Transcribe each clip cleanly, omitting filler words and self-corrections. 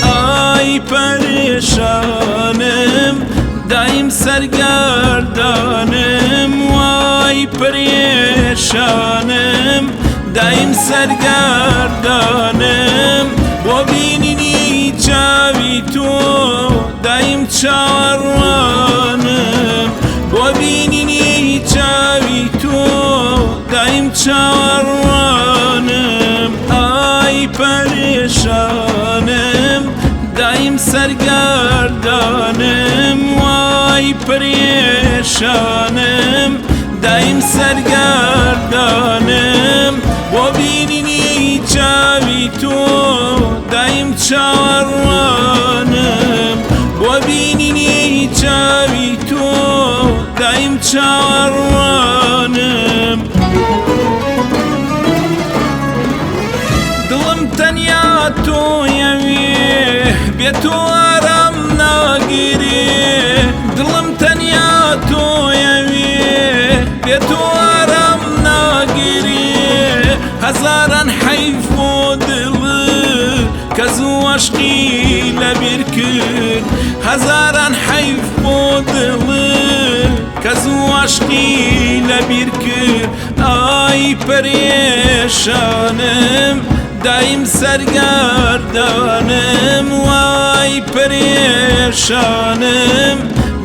ئای پەرێشانم دایم سەرگەردانم، وای پەرێشانم دایم سەرگەردانم، بۆ بینینی چاوی تۆ دایم چاوەڕوانم، بۆ بینینی چاوی تۆ دایم چاوەڕوانم. ئای پەرێشانم دایم سەرگەردانم، وای پەرێشانم دایم سەرگەردانم، بۆ بینینی چاوی تۆ دایم چاوەڕوانم، بۆ بینینی چاوی تۆ دایم چاوەڕوانم. دڵم تەنیا تۆیەوێ، بێ تۆ ئارام ناگیرێ، دڵم تەنیا تۆیەوێ، بێ تۆ ئارام ناگیرێ. هەزاران حەیف بۆ دڵ کە زوو عەشقی لەبیر کرد، هەزاران حەیف بۆ دڵ کە زوو عەشقی لەبیر کرد. ئای پەرێشانم دایم سەرگەردانم، وای پەرێشانم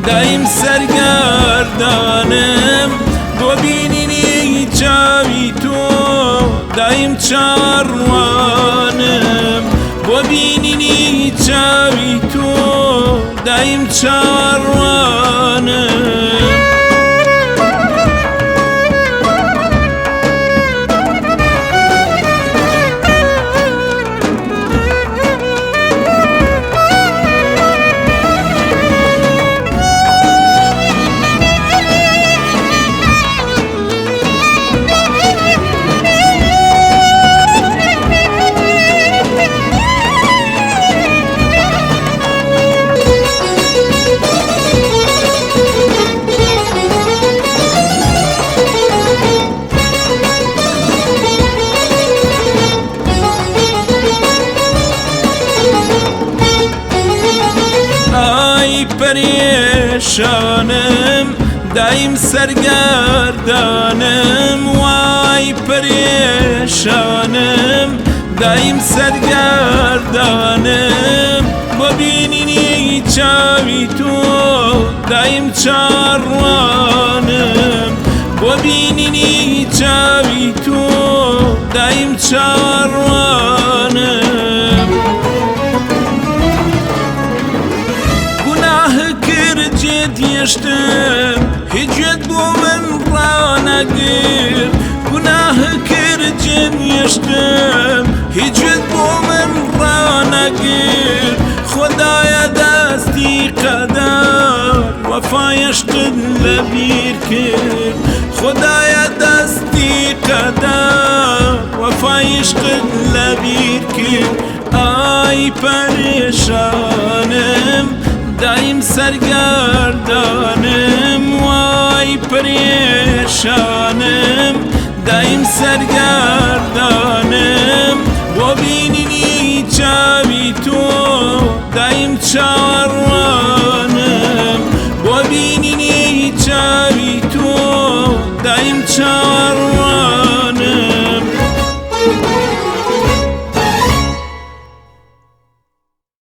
دایم سەرگەردانم، بۆ بینینی چاوی تۆ دایم چاوەڕوانم، بۆ بینینی چاوی تۆ دایم چاوەڕوانم. ئای پەرێشانم دایم سەرگەردانم، وای پەرێشانم دایم سەرگەردانم، بۆ بینینی چاوی تۆ دایم چاوەڕوانم، بۆ بینینی چاوی تۆ دایم چاوەڕوانم. گوناه کرد جێت هێشتم، هیچ بۆ من ڕانەگرت، گوناه کرد جێت هێشتم، هیچ بۆ من ڕانەگرت. خدایە دەستی قەدەر وەفایشتت لەبیر کرد، خدایە دەستی قەدەر وەفایشتت لەبیر کرد. ئای پەرێشانم دایم سەرگەردانم، وای پەرێشانم دایم سەرگەردانم، بۆ بینینی چاوی تۆ دایم چاوەڕوانم، بۆ بینینی چاوی تۆ دایم چاوەڕوانم.